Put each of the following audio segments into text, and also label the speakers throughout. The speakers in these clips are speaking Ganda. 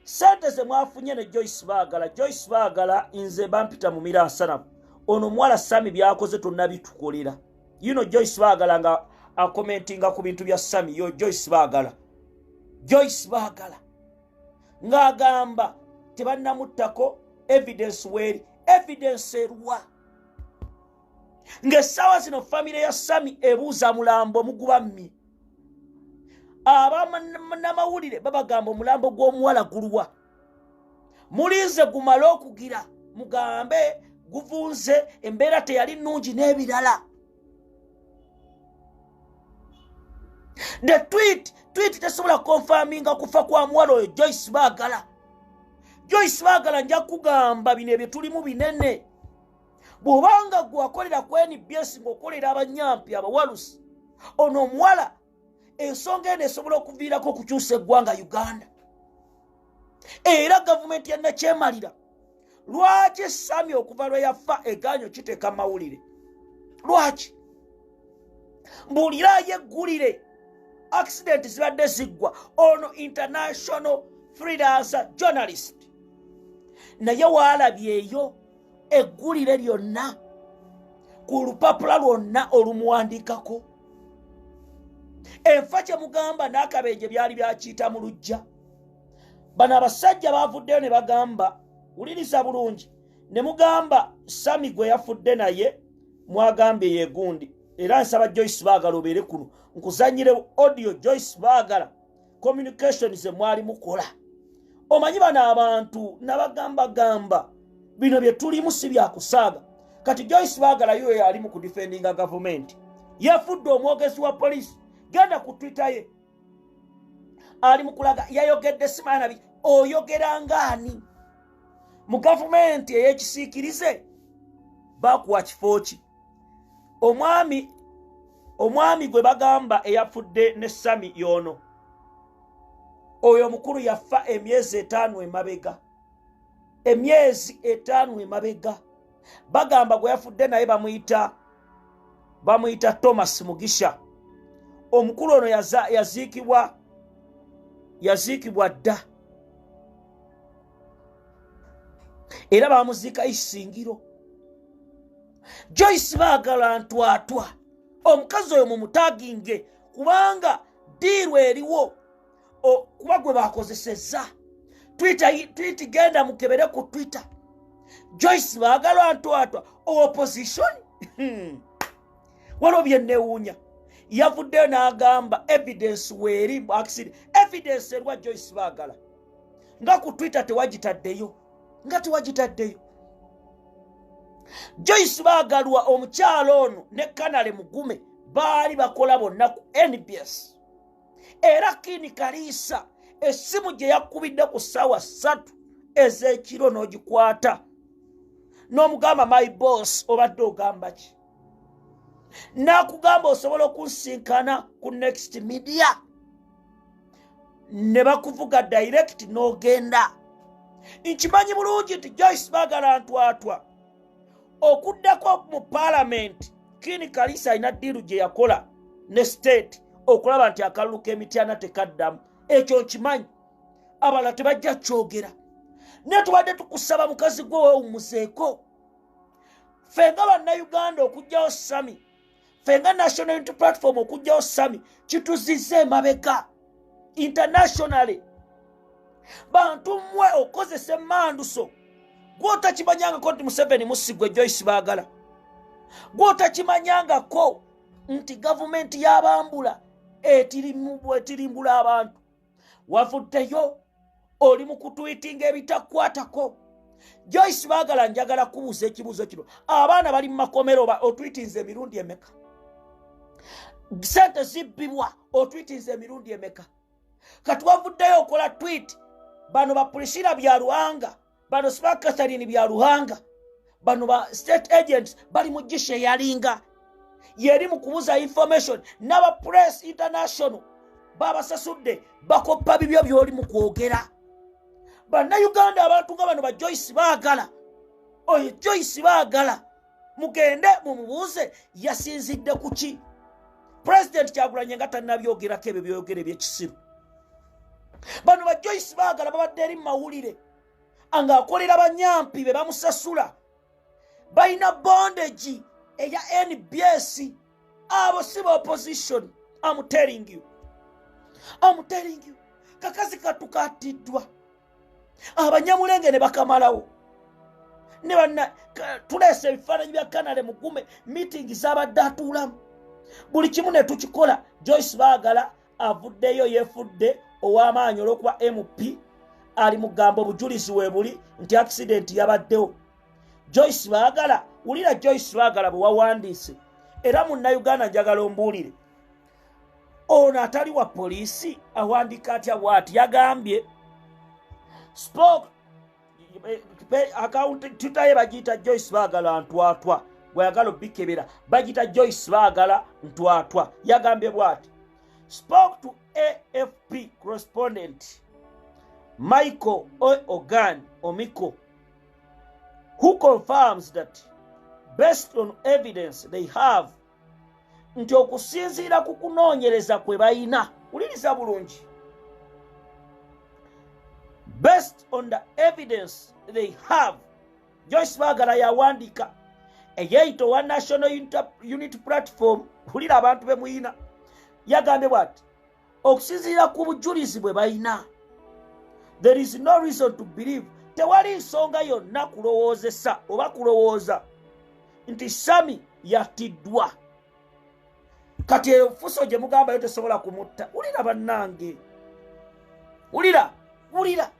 Speaker 1: Sente ze mwafunye ne Joyce Baagala, Joyce Baagala nze bampita mu miransanafu. Ono omuwala Sami byakoze tonnabitukolera. You Joyce Baagala nga acommentinga ku bintu bya Sami. Yo Joyce Baagala, Joyce Baagala ng'agamba tebannamuttako, evidence weeri. Evidence erwa ng'essaawa zino famire ya Sami ebuuza mulambo muguba mmi. Abanamawulire babagamba omulambo gw'omuwala guluwa? Mulinze gumale okugira mugambe guvunze, embeera teyali nnungi n'ebirala. The tweet tesobola confirminga kufa kwa muwala oyo Joyce Baagala. Joyce Baagala, nja kugamba bino ebyo tulimu binene. Bw'obanga gwe wakolera ku NBS ng'okolera abanyampi abawalusi, ono omuwala ensonga eno esobola okuviirako okukyusa eggwanga Uganda. Era gavumenti ya nakyemalira, lwaki Sami okuva lwe yafa egaanyo kiteeka mawulire? Lwaki? Mbuulirayo eggulire. Accident zibadde ziggwa. Ono international freelance journalist, naye waalabyeyo eggulire lyonna ku lupapula lwonna olumuwandiikako enfa kyemugamba n'akabenje byali byakiyita mu lujja. Bano abasajja bavuddeyo ne bagamba, wuliriza bulungi, ne mugamba Sami gwe yafudde naye mwagambye yegundi. Era nsaba Joyce Baagala obeere kuno nkuzanyire audio. Joyce Baagala, communication ze mwali mukola, omanyi bano abantu nabagambagamba bino bye tulimu si byakusaaga. Kati Joyce Baagala yo ali mu kudefendinga gavumenti, yafudde omwogezi wa poliisi. Genda ku Twitter ye, ali mu kulaga yayogedde simaanabi. Oyogera ngaani mu gavumenti ey'ekisiikirize? Bakuwa kifo ki? Omwami gwe bagamba eyafudde ne Sami y'ono. Oyo omukulu yafa emyezi 5 emabega, emyezi 5 emabega. Bagamba gwe yafudde naye bamuyita Thomas Mugisha. Omukulu ono yaziikibwa dda era bamuziika Isingiro. Joyce Baagala ntwatwa, omukazi oyo mumutaginge kubanga deal eriwo kuba gwe bakozesezza Twitter. Tweet, genda mukebere ku Twitter, Joyce Baagala ntwatwa opposition. Waliwo byenewuunya. Yavuddeyo n'agamba evidence weeri, accident evidence erwa? Joyce Baagala, nga ku Twitter tewagitaddeyo, nga tewagitaddeyo. Joyce Baagalwa, omukyalo ono ne Kanale Mugume baali bakola bonna ku NBS. Era Kini Kaliisa essimu gye yakubidde ku ssaawa 3 ez'ekiro n'ogikwata n'omugamba, "My boss," obadde ogamba ki? N'akugamba osobola okunsinkana ku Next Media, ne bakuvuga direct n'ogenda. Nkimanyi bulungi nti Joyce Baagala ntwatwa okuddako mu paalamenti, Kini Kalisa alina deal gye yakola ne state okulaba nti akalulu k'Emityana tekaddamu. Ekyo nkimanyi, abalala tebajja kyogera. Naye tubadde tukusaba, mukazi gwe, weewumuzeeko. Ffe nga Bannayuganda okuggyawo Sami, ffe nga National Unity Platform okuggyawo Sami kituzizza emabega internationally. Bantu mmwe okozesa emanduso, gwotakimanyangako nti Museveni musigwe. Joyce Baagala, gwotakimanyangako nti gavumenti y'abambula etirimbula abantu, wavuddeyo oli mu kutwitinga ebitakwatako. Joyce Baagala, njagala kubuuza ekibuuzo kino. Abaana bali mu makomero, otwitinza emirundi emeka? Sente zibbibwa, otwitinza emirundi emeka? Kati wavuddeyo okola tweet, bano ba Priscilla bya Ruhanga, bano siba Catherine bya Ruhanga, bano ba state agents bali mu gishe yalinga yeri mu kubuza information n'aba press international babasasudde bakoppa bibyo byoli mu kwogera. Bannayuganda, abantu nga bano ba Joyce Baagala, oyo Joyce Baagala mugende mumubuuze yasinzidde ku ki President Kyagulanye nga tannabyogerako ebyo byogera ebyekisiru. Bano ba Joyce Baagala babadde eri mu mawulire ng'akolera banyampi be bamusasula, balina bondage eya NBS. Abo si ba opposition. I'm telling you, I'm telling you. Kakazi katukatiddwa Abanyamulenge ne bakamalawo ne banna. Tuleesa ebifaananyi bya Kanale Mugume, meeting zabadde atuulamu, buli kimu ne tukikola. Joyce Baagala avuddeyo yeefudde ow'amaanyi olw'okuba MP ali mugamba obujulizi we buli nti accident yabaddewo. Joyce Baagala, wulira Joyce Baagala bwe wawandiise. Era Munnayuganda, njagala ombuulire, ono atali wa poliisi awandiika atya bw'ati? Yagambye spoke account Twitter ye bagiyita Joyce Baagala Ntwatwa. Bweyagala obikebera, bagiyita Joyce Baagala Ntwatwa. Yagambye bw'ati: "Spoke to AFP correspondent Michael Ogan Omiko, who confirms that based on evidence they have," nti okusinziira ku kunoonyereza kwe bayina, wuliriza bulungi, "based on the evidence they have." Joyce Baagala yawandiika, eyeeyita owa National Unity Platform. Wulira abantu be muyina. Yagambye bw'ati: okusinziira ku bujulizi bwe bayina, "there is no reason to believe," tewali nsonga yonna kulowoozesa oba kulowooza nti Sami yattiddwa. Kati eyo fuso gye mugambayo tesobola kumutta. Wulira bannange, wulira, wulira.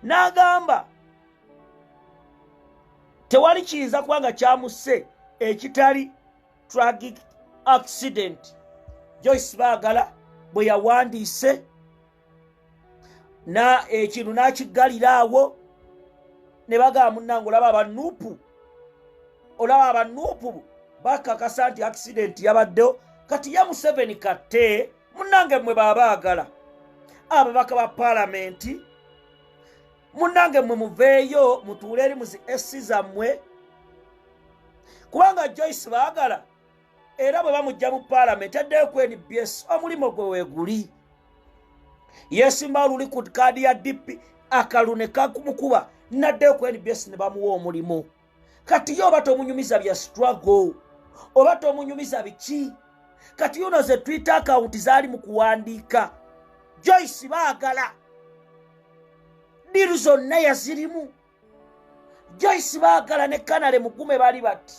Speaker 1: N'agamba tewali kiyinza kuba nga kyamusse ekitali tragic accident. Joyce Baagala bwe yawandiise na ekintu n'akiggalira awo ne bagamba, munnange, olaba aba NUP, olaba aba NUP bakakasa nti accident yabaddewo. Kati ye Museveni katte, munnange, mmwe baabaagala ababaka ba paalamenti, munnange, mmwe muveeyo mutuule eri mu zi AC zammwe, kubanga Joyce Baagala era bwe bamugja mu paalamenti addeyo ku NBS, omulimu gwe weeguli. Yesimba luli ku kaadi ya DP, akalulu ne kakumukuba, naddeyo ku NBS ne bamuwa omulimu. Kati ye oba tomunyumiza bya struggle oba tomunyumiza biki? Kati yuno ze Twitter account zaali mu kuwandiika. Joyce Baagala deal zonna yazirimu. Joyce Baagala ne Kanale Mugume bali bati.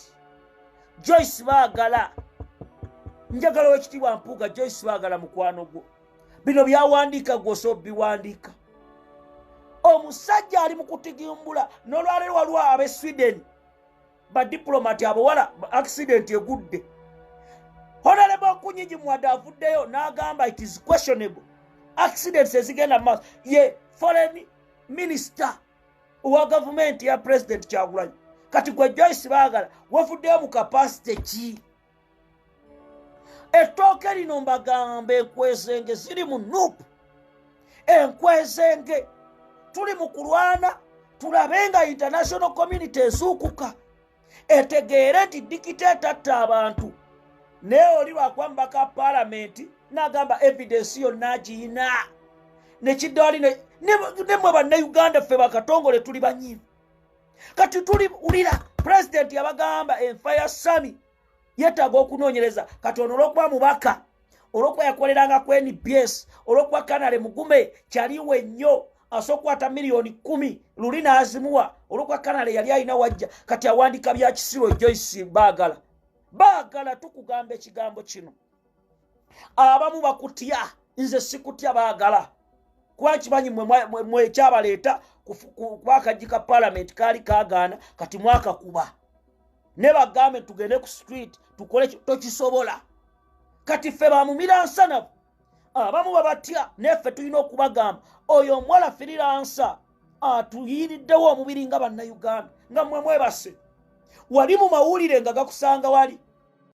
Speaker 1: Joyce Baagala, njagala Owekitiibwa Mpuuga. Joyce Baagala mukwano gwo, bino byawandiika gwosa biwandiika. Omusajja ali mu kutigimbula. N'olwaleero waliwo ab'e Sweden, badiplomati abawala, accident egudde. Honorable Kunyingi Mwadde avuddeyo n'agamba it is questionable, accidents ezigenda mu maaso. Ye foreign minister owa gavumenti ya President Kyagulanyi. Kati gwe Joyce Baagala wavuddeyo mu capacity ki? Ettooke lino, mbagamba, enkwezenge ziri mu NUP. Enkwezenge tuli mu kulwana tulabe nga international community ezuukuka etegeere nti dictator atta abantu. Naye oli lwakuba mubaka paalamenti n'agamba evidence yonna agiyina nekiddaali. Nemwe Bannayuganda, ffe bakatongole tuli banyiivu. Kati tuli wulira pulezidenti yabagamba enfa ya Sami yeetaaga okunoonyereza. Kati ono olwokuba mubaka, olwokuba yakoleranga ku NBS, olwokuba Kanale Mugume kyaliwe nnyo, asobola okukwata miliyoni 10 luli n'azimuwa, olwokuba Kanale yali alina wajja, kati awandika bya kisiro. Joyce Baagala, Baagala, tukugamba ekigambo kino. Abamu bakutya, nze sikutya Baagala, kuba kimanyi mwekyabaleeta kuba akajji ka paalamenti kaali kagaana. Kati mwakakuba ne bagambe tugende ku street tukole, tokisobola. Kati ffe bamumira nsanavu, abamu babatya, neffe tulina okubagamba oyo omuwala freelancer atuyiriddewo omubiri nga Bannayuganda nga mmwe mwebase. Wali mu mawulire nga gakusanga wali.